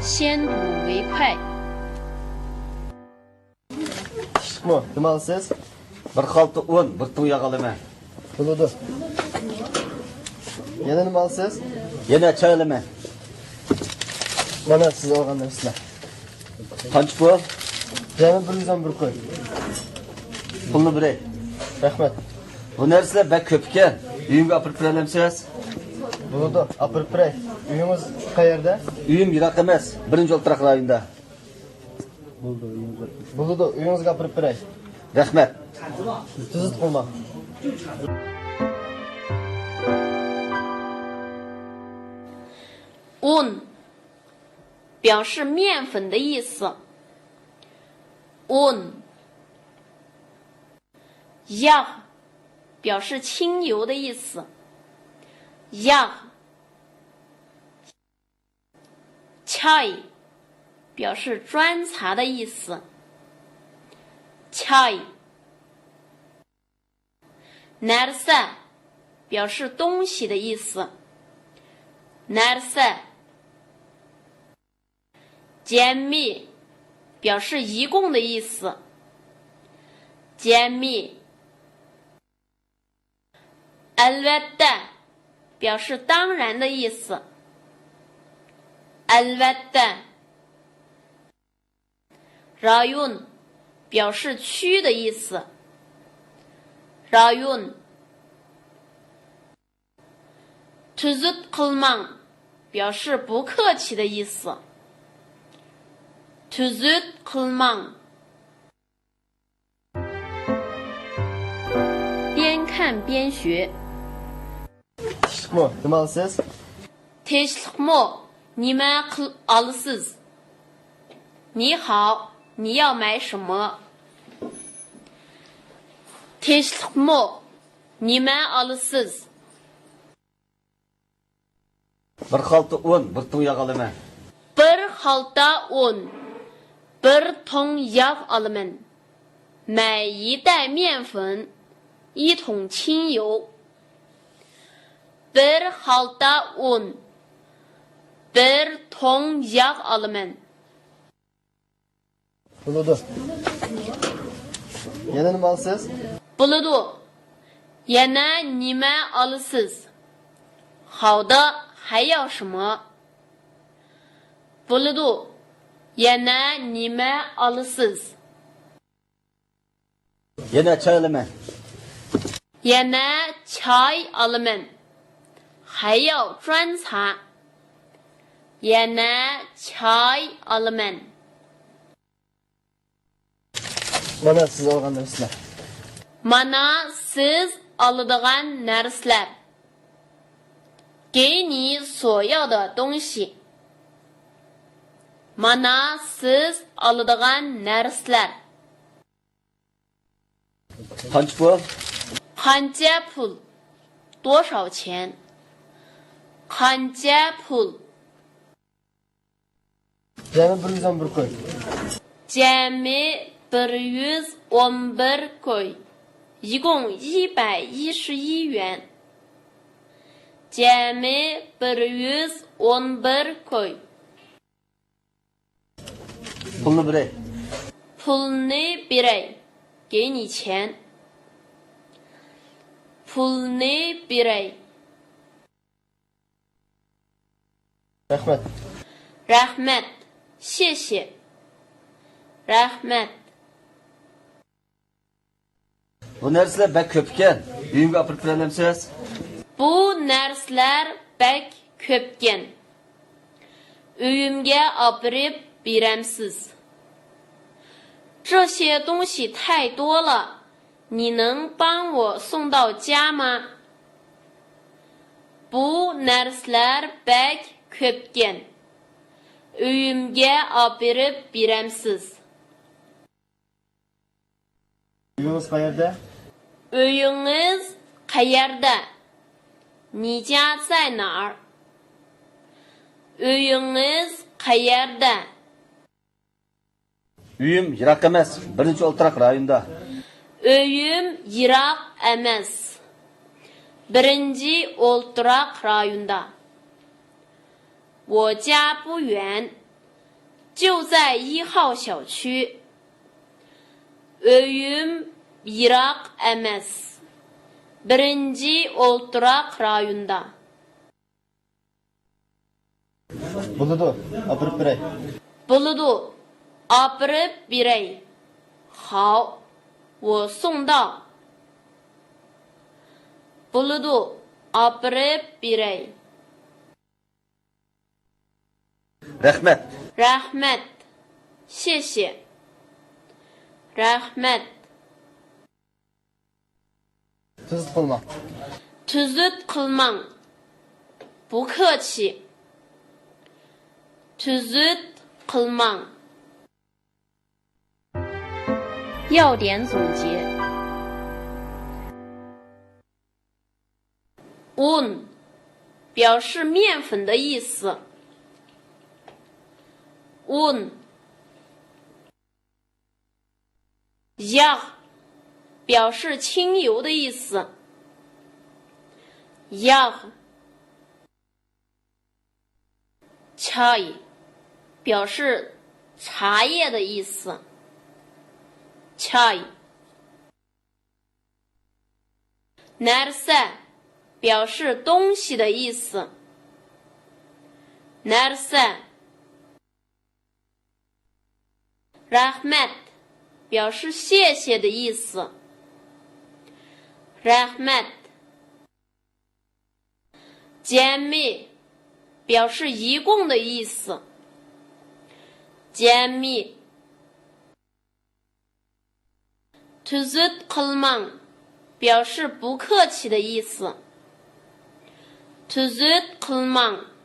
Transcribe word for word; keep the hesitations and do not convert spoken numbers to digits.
先睹为快。 ئىشلىقمۇ؟ نېمە ئالىسىز؟ بىر خالتا ئۇن، بىر تۇڭ ياغ ئالىمەن. بولىدۇ. يەنە نېمە ئالىسىز؟ يەنە چاي ئالىمەن. مانا سىز ئالغان نەرسىلەر. قانچە پۇل؟ جەمئىي بىر يۈز ئون بىر كوي. پۇلنى بېرەي. رەھمەت. بۇ نەرسىلەر بەك كۆپ ئىكەن. ئۆيۈمگە ئاپىرىپ بېرەلەمسىز؟ بولىدۇ، ئاپىرىپ بېرەي. ئۆيىڭىز قەيەردە؟ ئۆيۈم يىراق ئەمەس، بىرىنچى ئولتۇراق رايوندا. بولىدۇ، ئۆيىڭىزگە ئاپىرىپ بېرەي. رەھمەت. تۈزۈت قىلماڭ. ئۇن 表示面粉的意思。ئۇن。ياغ 表示清油的意思。ياغ。 چاي 表示砖茶的意思。چاي。نەرسە 表示东西的意思。نەرسە。جەمئىي 表示一共的意思。جەمئىي。 ئەلۋەتتە، 表示当然的意思。ئەلۋەتتە。رايون 表示区的意思。رايون。تۈزۈت قىلماڭ 表示不客气的意思。تۈزۈت قىلماڭ。 边看边学。 تىنچلىقمۇ؟ نېمە ئالىسىز؟ تىنچلىقمۇ؟ نېمە قىل ئالىسىز؟ 你好，你要买什么？ تىنچلىقمۇ؟ نېمە ئالىسىز؟ بىر خالتا ئۇن، بىر تۇڭ ياغ ئالىمەن. بىر خالتا ئۇن، بىر تۇڭ ياغ ئالىمەن. 买一袋面粉，一桶清油。 بىر خالتا ئۇن، بىر تۇڭ ياغ ئالىمەن. بولىدۇ. يەنە نېمە ئالىسىز؟ بولىدۇ. يەنە نېمە ئالىسىز؟ 好的，还要什么？ بولىدۇ. يەنە نېمە ئالىسىز؟ يەنە چاي ئالىمەن. يەنە چاي ئالىمەن. 还要砖茶。 يەنە چاي ئالىمەن. مانا سىز ئالغان نەرسىلەر. مانا سىز ئالىدىغان نەرسىلەر. 给你所要的东西。 مانا سىز ئالىدىغان نەرسىلەر. قانچە پۇل؟ قانچە پۇل؟ 多少钱؟ قانچە پۇل؟ جەمئىي بىر يۈز ئون بىر كوي. جەمئىي بىر يۈز ئون بىر كوي. 一共一百一十一元。 جەمئىي بىر يۈز ئون بىر كوي. پۇلنى بېرەي. پۇلنى بېرەي. 给你钱。 پۇلنى بېرەي. رەھمەت. رەھمەت. 谢谢。 رەھمەت. بۇ نەرسىلەر بەك كۆپ ئىكەن. ئۆيۈمگە ئاپىرىپ بېرەلەمسىز؟ بۇ نەرسىلەر بەك كۆپكەن. ئۆيۈمگە ئاپىرىپ بېرەمسىز؟ 这些东西太多了，你能帮我送到家吗？ بۇ نەرسىلەر بەك كۆپكەن. ئۆيۈمگە ئاپىرىپ بېرەمسىز؟ ئۆيىڭىز قەيەردە؟ ئۆيىڭىز قەيەردە؟ 你家在哪儿؟ ئۆيىڭىز قەيەردە؟ ئۆيۈم يىراق ئەمەس، بىرىنچى ئولتۇراق رايوندا. ئۆيۈم يىراق ئەمەس، بىرىنچى ئولتۇراق رايوندا. 我家不远，就在一号小区. ئۆيۈم يىراق ئەمەس. بىرىنچى ئولتۇراق رايوندا. بولىدۇ، ئاپىرىپ بېرەي. بولىدۇ، ئاپىرىپ بېرەي. 好،我送到. بولىدۇ، ئاپىرىپ بېرەي. رەھمەت. رەھمەت. 谢谢. رەھمەت. تۈزۈت قىلماڭ. تۈزۈت قىلماڭ. 不客气. تۈزۈت قىلماڭ. 要点总结。 ئۇن، 表示面粉的意思. ئۇن. ياغ، 表示清油的意思. ياغ. چاي، 表示茶叶的意思. چاي. نەرسە، 表示东西的意思. نەرسە. رەھمەت، 表示谢谢的意思. رەھمەت. جەمئىي، 表示一共的意思. جەمئىي. تۈزۈت قىلماڭ، 表示不客气的意思. تۈزۈت قىلماڭ.